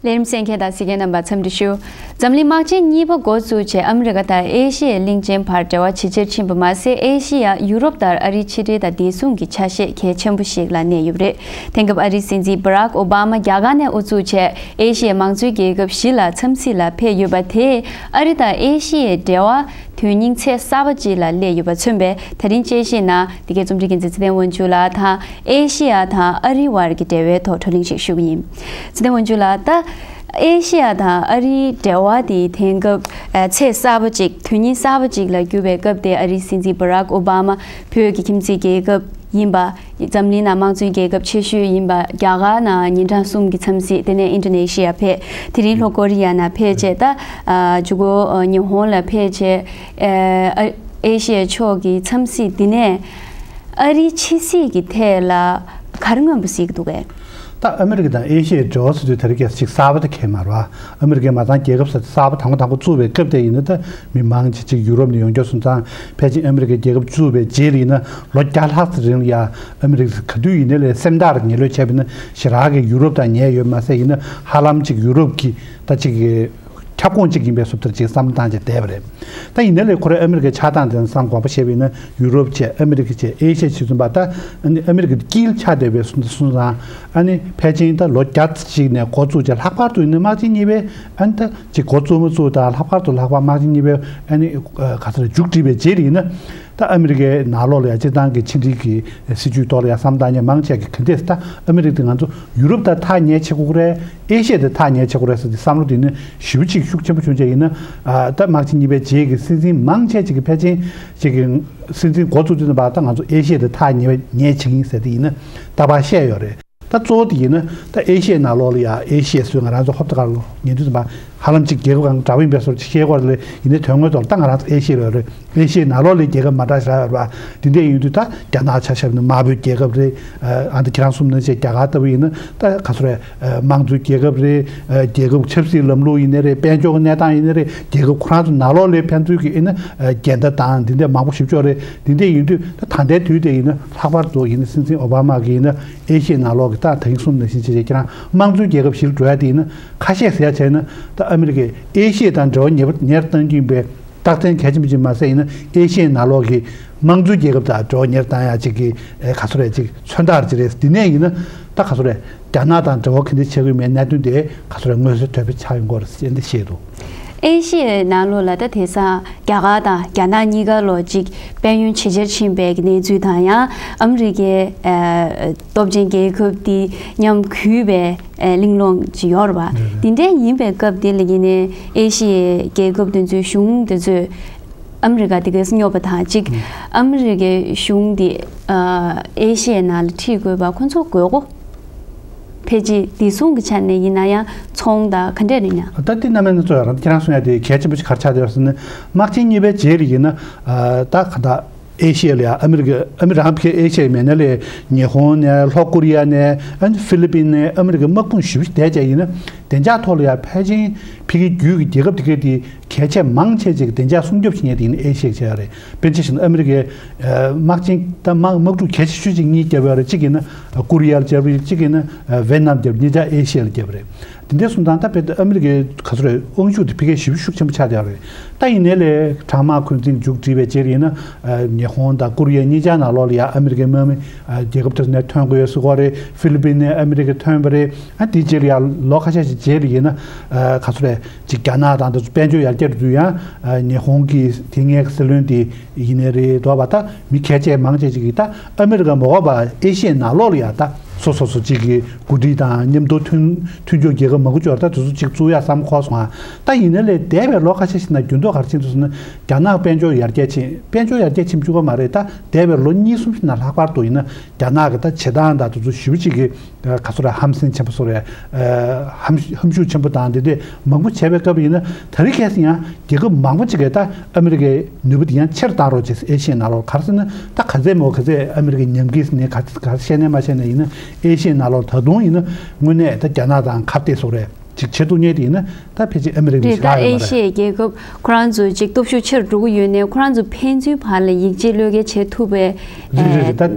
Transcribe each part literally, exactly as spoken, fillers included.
ལས་རིམ་གསན་མཁན་དང་གཟིགས་མཁན་རྣམ་པ་འཚམས་འདྲི་ཞུ། འཛམ་གླིང་དམག་ཆེན་གཉིས་པ་འགོ་བཙུགས་རྗེས་ཨ་མི་རི་ཀ་དང་ཨེ་ཤི་ཡའི་གླིང་ཆེན་བར་འབྲེལ་བ་ཇེ་ཆེར་ཕྱིན་པ་མ་ཟད། ཨེ་ཤི་ཡ་ཡུ་རོབ་ལྟར་ཨ་རིའི་ཕྱི་འབྲེལ་དང་བདེ་སྲུང་གི་ཆ་ཤས་གལ་ཆེན་པོ་ཞིག་ལ་གནས་ཡོད་པ་རེད། དེང་སྐབས་ཨ་རིའི་སྲིད་འཛིན་བྷ་རག་ཨོ་བྷ་མ་རྒྱ་གར་ནས་དབུ་འཛུགས་བྱས་ཨེ་ཤི་ཡའི་མང་གཙོའི་རྒྱལ་ཁབ་བཞི་ལ་འཚམས་གཟིགས་ལ་ཕེབས་ཡོད་པ་དེས་ཨ་རི་དང་ཨེ་ཤི་ཡའི་འབྲེལ་བ་དོན་སྙིང་ཚད་གསར་པ་ཅིག་ལ་སླེབས་ཡོད་པ་མཚོན་པའི་དེ་རིང་དཔྱད་ཞིབ་ནང་འདི་གའི་རྩོམ་སྒྲིག་འགན་འཛིན་ཚེ་བརྟན་དབང་ཕྱུག་ལགས་དང་ཨེ་ཤི་ཡ་དང་ཨ་རི་བར་གྱི་འབྲེལ་བའི་ཐོག་བགྲོ་གླེང་ཞིག་ཞུ་གི་ཡིན། ཚེ་བརྟན་དབང་ཕྱུག་ལགས། ད་ཨེ་ཤི་ཡ་དང་ཨ་རིའི་འབྲེལ་བ་དེ་དེང་སྐབས་ཨ་ཚད་གསར་པ་ཅིག་དོན་སྙིང་གསར་པ་ཅིག་ལ་གྱུར་པའི་སྐབས་དེ། ཨ་རིའི་སྲིད་འཛིན་བྷ་རག་ཨོ་བྷ་མ་བོད་ཀྱི་ཁྱིམ་མཚེས་རྒྱལ་ཁབ་ཡིན་པ། འཛམ་གླིང་ནང་དམངས་གཙོའི་རྒྱལ་ཁབ་ཆེ་ཤོས་ཡིན་པ། རྒྱ་གར་ནང་ཉིན་གྲངས་གསུམ་གྱི་འཚམས་གཟིགས། དེ་ནས་ཨིན་ཌོ་ནེ་ཤི་ཡ་ཕེབས། དེ་རིང་ལྷོ་ཀོ་རི་ཡ་ནང་ཕེབས་བྱས། ད་ཨ་མཇུག་གུ་ཨ་ཉི་ཧོང་ལ་ཕེབས་བྱས། ཨ་ཨེ་ཤི་ཡ་ཕྱོགས་ཀྱི་འཚམས་གཟིགས་འདི་ནས་ཨ་རིའི་ཕྱི་སྲིད་ཀྱི་ཐད་ལ་ག་རེ་མངོན་པ་གཟིགས་ཀྱི་འདུག་གས། ད་ཨ་མི་རི་ཀ་དང་ཨེ་ཤི་ཡའི་འབྲེལ་བ་ཟེར་དུས་དེ་རིང་ཁ་སང་ཅིག་གསར་པ་ད་ཁེལ་མ་རེད་བ། ཨ་མི་རི་ཀའི་མ་ཚང་རྒྱལ་ཁབ་ཟེར་གསར་པ་དང་པོ་དང་པོ་བཙུགས་པའི་སྐབས་དེ་ཡིན་ན། ད་མི་མང་ཆེ་ཅིག་ཡུ་རོབ་ནས་ཡོང་རྒྱུ་སོང་ཙང་། ཕལ་ཆེར་ཨ་མི་རི་ཀའི་རྒྱལ་ཁབ་བཙུགས་པའི་རྗེས་ལ་ཡིན་ན་ལོ་བརྒྱ་ལྷག་ཙམ་རིང་ལ་ཡ་ཨ་མི་རི་ཀ་ག་དུས་ཡིན་ནའི་ལས་སེམས་ཐག་ངན་ལོས་བྱས་པ་ཡིན་ན་ཞེ་དྲག་གི་ཡུ་རོབ་དང་ཉེ་ཡོད་མ་ཟད། ཡིན་ན་ཧ་ལམ་ཅིག་ཡུ་རོབ་ཀྱི་ད་ཅིག་ཁྱབ་ཁོངས་གཅིག་ཡིན་པའི་བཟོ་ལྟར་ཅིག་བསམ་བློ་བཏང་བྱས་བསྡད་པ་རེད། ད་ཡིན་ནའི་ལས་ཁོ་རའི་ཨ་མི་རི་ཀའི་ཆགས་སྟངས་དེ་ཚོ་བསམ་དགོངས་པ་བཞེས་པ་ཡིན་ན། ཡུ་རོབ་བྱས། ཨ་མི་རི་ཀ་བྱས། ཨེ་ཤི་ཡ་བྱས་ཙམ་པ། ད་ཨ་ནི་ཨ་མི་རི་ཀ་དཀྱིལ་ཆགས་བསྡད་པའི་སོང་སོང་ཙང་། ཨ་ནི་ཕལ་ཆེར་ད་ལོ་བརྒྱ་ཙམ་ཞིག་ནས་འགོ་བཙུགས་བྱས་ལྷག་པར་དུ་ཡིན་ན་དམག་ཆེན་གཉིས་པའི་ཨ་ནི་ད་ཅིག་འགོ་བཙུགས་མ་བཙུགས་དང་། ལྷག་པར་དུ་ལྷག་པར་དམག་ཆེན་གཉིས་པའི་ཨ་ནི་ག་ཚོད་མཇུག་སྒྲིལ་བའི་རྗེས་ལ་ཡིན་ན། ད་ཨ་མི་རི་ཀའི་ནང་ལོགས་ལ་ཡ་སྤྱིར་བཏང་གི་ཕྱི་འབྲེལ་གྱི་སྲིད་ཇུས་ཐོག་ལ་ཡ་བསམ་བཏང་མཁན་མང་ཆེ་གིས་ག་འདྲས། ད་ཨ་མི་རི་ཀ་དེ་ང་ཚོ་ཡུ་རོབ་དང་ཐག་ཉེ་ཆེ་དགོས་རེད། ཨེ་ཤི་ཡ་དེ་ཐག་ཉེ་ཆེ་དགོས་རེད་ཟེར་ཏེ་བསམ་བློ་དེ་ནི་ཞེ་པོ་ཅིག་ཤུགས་ཆེན་པོ་བྱུང་བྱས་ཡིན་ན། ཨ་ད་དམག་ཆེན་གཉིས་པའི་རྗེས་ཀྱི་སྲིད་འཛིན་མང་ཆེ་ཅིག་གིས་ཕལ་ཆེར་ཅིག་གི་སྲིད་འཛིན་འགོ་བཙུགས་དུས་ཙམ་པ། ད་ང་ཚོ་ཨེ་ཤི་ཡ་དེ་ཐག་ཉེ་བ་ཉེ་ཆེ་གི་ཡིན་ཟེར་ཏེ་ཡིན་ན་རྟག་པར་བཤད་ཡོད་རེད། ད་གཙོ་བོ་དེ་ཡིན་ན་ད་ཨེ་ཤི་ཡའི་ནང་ལོགས་ལ་ཡ། ཨེ་ཤི་ཡ་ཟེར་ང་རང་ཚོ་ཧོབ་ཏེ་ག་ལ་ཉན་དུས་ཙམ་པ། ཧ་ལམ་ཅིག་རྒྱལ་ཁབ་གང་འདྲ་བོ་ཡིན་པའི་བཟོ་ཅིག་ཤེས་ཀྱི་ཡོད་རེད། ཡིན་ནའི་དོན་དངོས་ཐོག་ལ་ད་ང་རང་ཚོ་ཨེ་ཤི་ཡ་ལ་ཡོད་རེད། ཨེ་ཤི་ཡའི་ནང་ལོགས་ལ་རྒྱལ་ཁབ་མ་འདྲ་ཞིག་རག་ཡོད་རེད་པ། དེ་འདྲ་ཡིན་དུས་ད་རྒྱ་ནག་ཆ་བཞག་ན་དམར་པོའི་རྒྱལ་ཁབ་རེད། ཨ་ད་ཁྱེད་རང་གསུངས་ནང་བཞིན་རྒྱ་གར་ལྟ་བུ་ཡིན་ན་ད་ག་ཚོད་རེད། དམངས་གཙོའི་རྒྱལ་ཁབ་རེད། རྒྱལ་ཁབ་ཆབ་སྲིད་ལམ་ལུགས་ཡིན་ནའི་རེད། དཔལ་འབྱོར་གྱི་གནས་སྟངས་ཡིན་ནའི་རེད། རྒྱལ་ཁབ་ཁོ་རང་ཚོ་ནང་ལོགས་ལ་ཕན་ཚུན་གྱི་ཡིན་ན་འགལ་ཟླ་དང་འདི་འདྲ་མང་པོ་ཞིག་ཡོད་རེད། འདི་འདྲ་ཡིན་དུས་ད་ད་ལྟའི་དུས་དེ་ཡིན་ན་ལྷག་པར་དུ་ཡིན་ན་སྲིད་འཛིན་ཨོ་བྷ་མ་གིས་ཡིན་ན་ཨེ་ཤི་ཡའི་ནང་ལོགས་ཀྱི། ད་ད་གིན་གསུངས་ནང་བཞིན་བྱས་བྱས་ཁྱེད་རང་དམངས་གཙོའི་རྒྱལ་ཁབ་ཞིག་འགྲོ་ཡ་དེ་ཡིན་ན། ཁ་ཤས་ཟེར་ཡ་བྱས་ན་ད་ཨ་མི་རི་ཀས་ཨེ་ཤི་ཡ་དང་འབྲེལ་བ་ཉེ་བ་ཉེར་བཏང་གི་ཡིན་པའི་རྟགས་མཚན་གལ་ཆེན་པོ་ཅིག་མ་ཟད། ཡིན་ན་ཨེ་ཤི་ཡའི་ནང་ལོགས་ཀྱི་དམངས་གཙོའི་རྒྱལ་ཁབ་དང་འབྲེལ་བ་ཉེར་བཏང་ཡ་ཅིག་གི་ཨེ་ག་ཚོད་རེད། ཅིག་མཚོན་རྟགས་ཅིག་རེད། འདི་ནས་ཡིན་ན་ད་ག་ཚོད་རེད། རྒྱ་ནག་དང་འབྲེལ་བ་ག་འདྲ་བྱེད་དགོས་མེད་གནད་དོན་དེ་ག་ཚོད་རེད། མངོན་གསལ་དོད་པོ་ཆགས་ཡོང་གི་ཡོད་རེད་ཅེས་འདི་བཤད་འདུག། ཨེ་ཤི་ཡའི་ནང་ལོགས་ལ་ད་དེང་སང་རྒྱ་གར་དང་རྒྱ་ནག་གཉིས་ཀ་ལོགས་ཅིག་དཔལ་ཡོན་ཇེ་ཆེར་ཕྱིན་པའི་གནས་ཚུལ་དང་། ཡང་ཨ་མི་རི་ཀའི་ཨ་སྟོབས་ཆེན་རྒྱལ་ཁབ་དེ་མཉམ་གུས་པའི་ཨ་གླེང་སློང་ཅིག་ཡོད་རེད་པ། རེད་རེད། དེ་འདྲ་ཡིན་པའི་སྐབས་དེ་ལ་ཡིན་ནའི་ཨེ་ཤི་ཡའི་རྒྱལ་ཁབ་དེ་ཚོའི་གཞུང་དེ་ཚོས་ཨ་མི་རི་ཀ་དེ་གས་སྙོབ་པ་དང་གཅིག་ཨ་མི་རི་ཀའི་གཞུང་དེ་ཨ་ཨེ་ཤི་ཡའི་ནང་ལ་ཁྲིད་དགོས་པ་ཁོ་ཚོ་དགོས་མཁོ། ཕལ་ཆེར་བདེ་སྲུང་གི་ཆ་ནས་ཡིན་ན་ཡང་ཚོང་དང་ག་འདྲས་རེད་ན། ད་ལྟའི་གནམ་གཤིས་གནས་ཚུལ་ཡང་རང་ཁྱེད་རང་གསུང་ཡ་དེ་གལ་ཆེན་པོ་ཞིག་ག་རེ་ཆགས་བསྡད་ཡོད་ཟེར་ན། དམག་ཆེན་གཉིས་པའི་རྗེས་ལ་ཡིན་ན། ཨ་ད་ག་ད་ཨེ་ཤི་ཡ་ལ་ཡ་ཨ་མི་རི་ཀ་ཨ་མི་རང་ཕ་གི་ཨེ་ཤི་ཡ་མེད་ན་ལས་ཉི་ཧོང་ནས། ལྷོ་ཀོ་རི་ཡ་ནས། ཨ་ནི་ཧྥི་ལི་པིན་ནས། ཨ་མི་རི་ཀའི་དམག་དཔུང་ཞེ་པོ་ཞིག་བསྡད་བྱས་ཡིན་ན། བདེ་འཇགས་ཐོག་ལ་ཡ་ཕལ་ཆེར་ཕ་གི་རྒྱུད་ཀྱི་རྒྱལ་ཁབ་དེ་གའི་དེ་གལ་ཆེ་མང་ཆེ་ཅིག་བདེ་འཇགས་སྲུང་སྐྱོབ་བྱེད་མཁན་དེ་ཡིན་ན་ཨེ་ཤི་ཡ་ཆགས་ཡ་རེད། དཔེར་ན་ཆ་བཞག་ན་ཨ་མི་རི་ཀའི་ཨ་དམག་ཆེན་ད་དམག་དམག་འཁྲུག་གལ་ཆེ་ཤོས་ཅིག་གཉིས་བརྒྱབ་ཡོད་རེད། གཅིག་ཡིན་ན་ཀོ་རི་ཡ་ལ་བརྒྱབ་རེད། གཅིག་ཡིན་ན་ཝེ་ཏི་ནམ་བརྒྱབ། གཉིས་ཆ་ཨེ་ཤི་ཡ་ལ་བརྒྱབ་རེད། དེ་འདྲ་སོང་ཙང་ད་དཔེ་ད་ཨ་མི་རི་ཀའི་ག་ཚོད་རེད། དབང་ཤུགས་དེ་ཕ་གིར་ཞེ་པོ་ཤུགས་ཆེན་པོ་ཆགས་བསྡད་ཡོད་རེད། ད་ཡིན་ནའི་ལས་གྲང་དམག་འཁོན་འཛིན་མཇུག་སྒྲིལ་བའི་རྗེས་ལ་ཡིན་ན། ཨ་ཉི་ཧོང་དང་ཀོ་རི་ཡ་གཉིས་ཆ་ནང་ལོགས་ལ་ཡ་ཨ་མི་རི་ཀའི་དམག་མི་ཨ་རྒྱལ་ཁབ་དེ་ཚོ་ནས་ཐོན་དགོས་ཡོད་ཟེར་གྱི་ཡོད་རེད། ཧྥི་ལི་པིན་ནས་ཨ་མི་རི་ཀ་ཐོན་པ་རེད། ཨ་དེའི་རྗེས་ལ་ཡ་ལོ་ཁ་ཤས་ཤིག་རྗེས་ལ་ཡིན་ན། ཨ་ག་ཚོད་རེད། ཅིག་རྒྱ་ནག་དང་དེ་ཚོ་དཔལ་འབྱོར་ཡར་རྒྱས་འགྲོ་དུས་ཡང་། ཨ་ཉི་ཧོང་གི་དེ་སྔའི་སྲིད་བློན་དེ་ཡིན་ནའི་རེད། འགྲོ་བ་ད་མི་གལ་ཆེ་མང་ཆེ་ཅིག་གིས་ད་ཨ་མི་རི་ཀ་མ་འོངས་པ་ཨེ་ཤི་ཡའི་ནང་ལོགས་ལ་ཡ་ད་སོ་སོ་སོ་ཅིག་གི་འགོ་ཁྲིད་དང་མཉམ་དུ་མཐུན་མཐུན་ཕྱོགས་རྒྱལ་ཁབ་མང་པོ་ཅིག་ཡོད་རེད། ད་དེ་ཚོ་ཅིག་བཙུགས་ཡ་བསམ་ཁོ་སོང་ང་། ད་ཡིན་ནའི་ལས་འདས་པའི་ལོ་ཁ་ཤས་ཤིག་ནང་འགྱུར་ལྡོག་ག་རེ་ཕྱིན་འདུག་ཟེར་ན། རྒྱ་ནག་དཔལ་འབྱོར་ཡར་རྒྱས་ཕྱིན། དཔལ་འབྱོར་ཡར་རྒྱས་ཕྱིན་བཅུག་གི་མ་རེད། ད་འདས་པའི་ལོ་གཉིས་གསུམ་ཞིག་ནང་ལྷག་པར་དུ་ཡིན་ན་རྒྱ་ནག་གི་ད་བྱེད་སྟངས་དང་དེ་ཚོ་ཞེ་པོ་ཅིག་གི་ག་ཚོད་རེད། ཧམ་སེམས་ཆེན་པོ་བཟོ་རེད། ཧམ་ཧམ་ཤུགས་ཆེན་པོ་དང་དེ་འདྲས་མང་པོ་བྱས་པའི་སྐབས་ཡིན་ན། ད་རེས་ཁ་སང་ཡང་རྒྱལ་ཁབ་མང་པོ་ཅིག་གིས་ད་ཨ་མི་རི་ཀའི་ནུས་པ་དེ་ཡང་ཆེར་བཏང་རོགས་བྱས། ཨེ་ཤི་ཡའི་ནང་ལོགས་ག་རེ་ཟེར་ན། ད་ག་ཚད་མོ་ག་ཚད་ཨ་མི་རི་ཀའི་ཉམས་རྒུད་ཟེར་ནས་ག་ཚད་ག་ཚད་བཤད་ནས་མ་བཤད་ནས་ཡིན་ན། ཨེ་ཤི་ཡའི་ནང་ལོགས་ད་དུང་ཡིན་ན་དངོས་གནས་ད་རྒྱ་ནག་དང་ཁ་གཏད་བཟོ་རེད། བྱེད་ཐུབ་མཁན་དེ་ཡིན་ན་ད་ཕལ་ཆེར་ཨ་མི་རི་ཀ་ནས་རེད། ད་ཞེ་དྲག་ཨེ་ཤི་ཡའི་རྒྱལ་ཁབ་ཁོ་རང་ཚོ་ཅིག་སྟོབས་ཤུགས་ཆེ་རུ་འགྲོ་གི་ཡོད་ནའི་ཁོ་རང་ཚོ་ཕན་ཚུན་བར་ལ་ཡིད་ཆེས་བློས་འགེལ་བྱེད་ཐུབ་པའི་རེད་རེད་རེད། ད་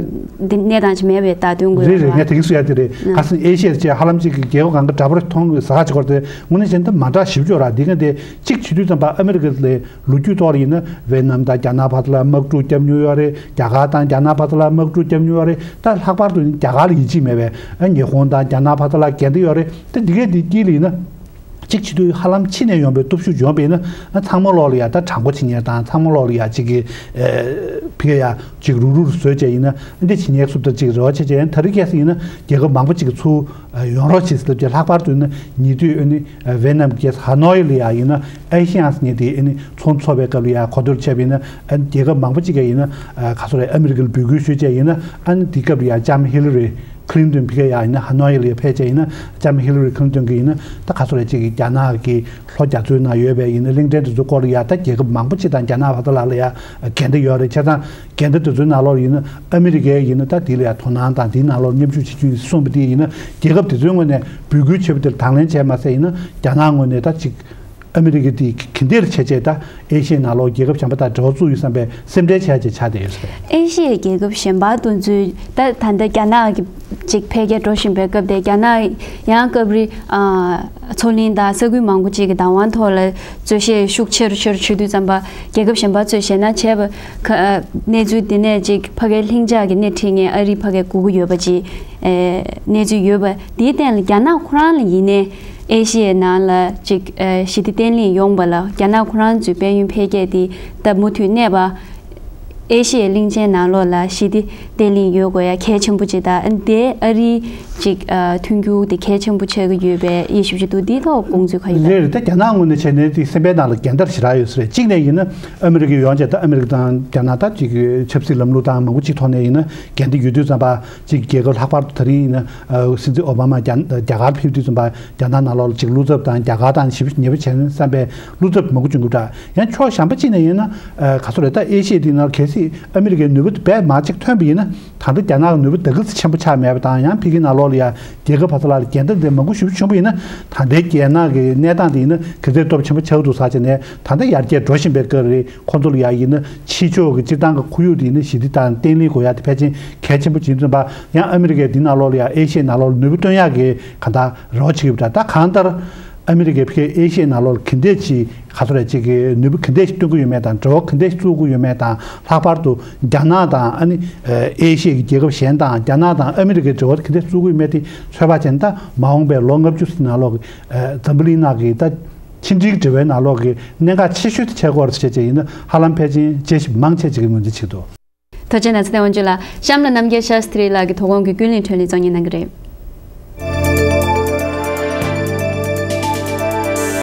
འདི་གནས་སྟངས་ཅིག་མེད་པའི་བརྡ་སྟོན་དགོས་རེད་རེད། ཡོད་པ། ངས་དེ་གིས་སུ་ཡ་དེ་རེད། ཨ། ཁ་སང་ཨེ་ཤི་ཡ་ཅེས་ཧ་ལམ་ཅིག་གི་རྒྱལ་ཁབ་གང་གི་འདྲ་པོ་རེད་མཐོང་གི་ཟ་ཁ་ཅིག་སྐོར་དེ་དངོས་གནས་བྱས་ན་ད་མ་འདྲ་ཞིབ་ཅོག་ར། འདི་ག་དེ་གཅིག་བྱེད་དུས་ཙམ་པ་ཨ་མི་རི་ཀ་ལ་ལོ་རྒྱུས་ཐོག་ལ་ཡིན་ན་ཝེ་ནམ་དང་རྒྱ་ནག་བར་དུ་ལ་དམག་འཁྲུག་བརྒྱབ་མྱོང་ཡོད་རེད། རྒྱ་གར་དང་རྒྱ་ནག་བར་དུ་ལ་དམག་འཁྲུག་བརྒྱབ་མྱོང་ཡོད་རེད། ད་ལྷག་པར་དུ་རྒྱ་གར་ལ་ཡིད་ཆེས་མེད་པའི་ཨ་ཉི་ཧོང་དང་རྒྱ་ནག་བར་དུ་ལ་འགལ་ཟླ་ཡོད་རེད། ད་འདི་གས་འདི་དཀྱིལ་ལ་ཡིན་ན་གཅིག་བྱེད་དུས་ཧ་ལམ་ཕྱི་ནས་ཡོང་པའི་སྟོབས་ཤུགས་ཡོང་པ་ཡིན་ན་ཨ་ཚང་མ་ལོག་ལ་ཡ་ད་དྲང་པོ་བྱེད་མཁན་དང་ཚང་མ་ལོག་ལ་ཡ་གཅིག་གི་ཨ་ཕི་ག་ཡ་གཅིག་རུག་རུག་བཟོས་བྱས་ཡིན་ན་འདི་བྱེད་མཁན་སུ་ད་གཅིག་རེ་བ་བྱེད་བྱས་ཡིན། ད་རེས་གལ་སྲིད་ཡིན་ན་རྒྱལ་ཁབ་མང་པོ་གཅིག་གིས་ཚུར་ཡོང་རོགས་བྱེད་ཟེར་ལབ་བྱས། ལྷག་པར་དུ་ནི་ཉེ་དུས་ཨ་ནི་ཝེ་ནམ་གྱི་ཧ་ནོའི་ལ་ཡ་ཡིན་ན་ཨེ་ཤི་ཡན་ཟེར་མཁན་དེ་ཨ་ནི་ཚོགས་འདུ་ཚོགས་པའི་སྐབས་ལ་ཡ་གོ་བསྡུར་བྱས་པ་ཡིན་ན་ཨ་ནི་རྒྱལ་ཁབ་མང་པོ་གཅིག་ག་ཡིན་ན་ཨ་ག་ཚོད་རེད། ཨ་མི་རི་ཀ་ལ་འབོད་སྐུལ་ཞུས་བྱས་ཡིན་ན་ཨ་ནི་དེ་སྐབས་ལ་ཡ་ལྕམ་ཧི་ལ་རི་ཁི་ལིན་ཏོན་ཕི་ག་ཡ་ཡིན་ན་ཧ་ནོའི་ལ་ཡ་ཕེབས་བྱས་ཡིན་ན་ལྕམ་ཧི་ལ་རི་ཁི་ལིན་ཏོན་གྱིས་ཡིན་ན་ད་ག་ཚོད་རེད་ཅིག་གི་རྒྱ་ནག་གི་ལྷོ་རྒྱ་མཚོའི་ནང་ཡོད་པའི་ཡིན་ན་གླིང་ཕྲན་དེ་ཚོའི་སྐོར་ལ་ཡ་ད་རྒྱལ་ཁབ་མང་པོ་གཅིག་དང་རྒྱ་ནག་བར་དུ་ལ་ལ་ཡ་འགལ་ཟླ་ཡོད་རེད། བྱས་ཙང་འགལ་ཟླ་དེ་ཚོའི་ནང་ལོགས་ལ་ཡིན་ན་ཨ་མི་རི་ཀའི་ཡིན་ན་ད་དེ་ལ་ཡ་དོ་སྣང་དང་དེའི་ནང་ལོགས་མཉམ་ཞུགས་བྱེད་རྒྱུ་ཡིན་གསུངས་པ་དེ་ཡིན་ན་རྒྱལ་ཁབ་དེ་ཚོའི་ངོས་ནས་འབོད་སྐུལ་བྱས་པ་དེ་ལ་དང་ལེན་བྱས་མ་ཟད་ཡིན་ན་རྒྱ་ནག་ངོས་ནས་ད་ཅིག་ཨ་མི་རི་ཀ་དེ་ག་འདྲ་བྱས་བྱས་ད་ཨེ་ཤི་ཡའི་ནང་ལོགས་རྒྱལ་ཁབ་གཞན་པ་དང་འབྲེལ་བ་བཙུགས་ཡོད་བསམ་པའི་སེམས་ཁྲལ་བྱས་བྱས་ཆགས་བསྡད་ཡོད་ཟེར། ཨེ་ཤི་ཡའི་རྒྱལ་ཁབ་གཞན་པ་དེ་ཚོས་ད་ད་ལྟ་རྒྱ་ནག་གི་ཅིག་འཕེལ་རྒྱས་འགྲོ་བཞིན་པའི་སྐབས་དེ་རྒྱ་ནག་ཡང་སྐབས་རེ་ཨ་མཚོ་གླིང་དང་ས་ཁུལ་མང་པོ་ཅིག་གི་བདག་དབང་ཐོག་ལ་རྩོད་གཞི་ཤུགས་ཆེ་རུ་ཆེ་རུ་ཆུད་དུས་ཙམ་པ་རྒྱལ་ཁབ་གཞན་པ་ཚོས་ཞེད་སྣང་བྱས་པ་ཁ་ཨ་གནས་ཚུལ་དེ་ནས་ཅིག་ཕ་གིའི་ལྷིང་འཇགས་ཀྱི་སྣེ་ཁྲིད་མཁན་ཨ་རི་ཕ་གིར་སྒུག་གི་ཡོད་པ་ཅིག་ཨེ་གནས་ཚུལ་ཡོད་པ་དེའི་སྟེང་ལ་རྒྱ་ནག་ཁོ་རང་ལ་ཡིན་ནའི་ཨེ་ཤི་ཡའི་ནང་ལ་ཅིག་ཨེ་ཞི་བདེ་བརྟན་ལྷིང་ཡོང་བ་ལ་རྒྱ་ནག་ཁོ་རང་ཚོའི་དཔལ་ཡོན་འཕེལ་རྒྱས་དེ་ད་མུ་མཐུད་གནས་པ། ཨེ་ཤི་ཡའི་གླིང་ཆེན་ནང་ལོགས་ལ་ཞི་བདེ་བརྟན་ལྷིང་ཡོད་དགོས་ཡ་གལ་ཆེན་པོ་ཅིག་དང་དེ་ཨ་རིའི་ཅིག་ཨ་མཐུན་འགྱུར་དེ་གལ་ཆེན་པོ་ཆགས་ཀྱི་ཡོད་པའི་དབྱེ་ཞིབ་ཅིག་འདུག་དེའི་ཐོག་དགོངས་ཚུལ་ག་ཡོད་ལ། རེད་རེད། ད་རྒྱ་ནག་ངོས་ནས་བྱས་ནས་དེ་སེམས་པའི་ནང་ལ་འགལ་ཟླ་ཞེ་དྲག་ཡོད་ས་རེད། གཅིག་ནས་ཡིན་ན་ཨ་མི་རི་ཀ་ཡོང་བྱས་ད་ཨ་མི་རི་ཀ་དང་རྒྱ་ནག་ད་ཅིག་ཆབ་སྲིད་ལམ་ལུགས་དང་མང་པོ་ཅིག་ཐོག་ནས་ཡིན་ན་འགལ་ཟླ་ཡོད་དུས་ཙམ་པ་ཅིག་རྒྱལ་ཁབ་ལྷག་པར་དུ་ད་རིང་ཡིན་ན་ཨ་སྲིད་འཛིན་ཨོ་བྷ་མ་རྒྱ་རྒྱ་གར་ཕེབས་དུས་ཙམ་པ་རྒྱ་ནག་ནང་ལོགས་ལ་ཅིག་བློ་འཚབ་དང་རྒྱ་གར་དང་ཞིབ་ཉེ་པོ་བྱས་ན་བསམ་པའི་བློ་འཚབ་མང་པོ་བྱུང་གི་འདུག་ཡང་ཕྱོགས་གཞན་པ་གཅིག་ནས་ཡིན་ན་ཨ་ག་ཚོད་རེད། ད་ཨེ་ཤི་ཡའི་དེ་ནང་གལ་སྲིད་ཨ་མི་རི་ཀའི་ནུས་པ་དེ་རྦད་མར་ཅིག་ཐོན་པ་ཡིན་ན་ད་ལྟ་རྒྱ་ནག་གི་ནུས་པ་ད་གི་ཆེན་པོ་ཆགས་མེད་པ་དང་ཡང་ཕ་གིའི་ནང་ལོགས་ལ་ཡ་རྒྱལ་ཁབ་བར་དུ་ལ་འགལ་ཟླ་དེ་མང་པོ་ཞེ་པོ་བྱུང་པ་ཡིན་ན་ད་ལྟའི་རྒྱ་ནག་གི་གནས་སྟངས་དེ་ཡིན་ན་གལ་ཆེ་སྟོབས་ཆེན་པོ་ཆགས་འདུག་ཟེར་བྱས་ནས་ད་ལྟ་ཡར་རྒྱས་འགྲོ་བཞིན་པའི་སྐབས་རེད། ཁོང་ཚོ་ལ་ཡ་ཡིན་ན་ཕྱི་ཕྱོགས་ཀྱི་སྤྱིར་བཏང་གི་ཁོར་ཡུག་དེ་ཡིན་ན་ཞི་བདེ་དང་བརྟན་ལྷིང་དགོས་ཡ་དེ་ཕལ་ཆེར་གལ་ཆེན་པོ་ཡིན་ཙམ་པ་ཡང་ཨ་མི་རི་ཀའི་འདི་ནང་ལོགས་ལ་ཡ་ཨེ་ཤི་ཡའི་ནང་ལོགས་ལ་ནུས་པ་སྟོན་ཡག་གི་གང་ལྟར་རེ་བ་བྱེད་ཀྱི་ཡོད་པ་འདྲ། ད་གང་ལྟར་ཨ་མི་རི་ཀའི་ཕ་གིའི་ཨེ་ཤི་ཡའི་ནང་ལོགས་ལ་ག་འདྲས་ཅིག་ག་ཚོད་རེད་ཅིག་གི་ནུས་པ་ག་འདྲས་ཤིག་སྟོན་གྱི་ཡོད་མེད་དང་འབྲེལ་བ་ག་འདྲས་ཤིག་བཙུགས་ཀྱི་ཡོད་མེད་དང་ལྷག་པར་དུ་རྒྱ་ནག་དང་ཨ་ནི་ཨེ་ཤི་ཡའི་རྒྱལ་ཁབ་གཞན་དང་རྒྱ་ནག་དང་ཨ་མི་རི་ཀའི་འབྲེལ་བ་ག་འདྲས་བཙུགས་ཀྱི་ཡོད་མེད་དེ་ཚོད་དཔག་བྱས་ན་ད་མ་འོངས་པའི་ལོ་ལྔ་བཅུ་ནང་ལོགས་ཀྱི་འཛམ་བུ་གླིང་ནང་གི་ད། ཕྱི་འབྲེལ་འབྲེལ་བའི་ནང་ལོགས་ཀྱི་གནད་འགག་ཆེ་ཤོས་དེ་ཆགས་ཀྱི་ཡོད་རེད་ཟེར་བྱས་ཡིན་ན་ཧ་ལམ་ཕལ་ཆེར་དཔྱད་ཞིབ་མང་ཆེ་བྱེད་ཀྱི་ངོས་འཛིན་བྱེད་ཀྱི་འདུག་ཐུགས་རྗེ་གནང་། ཚེ་བརྟན་དབང་ཕྱུག་ལགས། གཤམ་ལ་རྣམ་རྒྱལ་ཤཱ་སྟྲི་ལགས་ཀྱིས་དོ་དགོང་གི་ཀུན་གླེང་འཕྲིན་ལས་གཙང་སྙན་གནང་གི་རེད།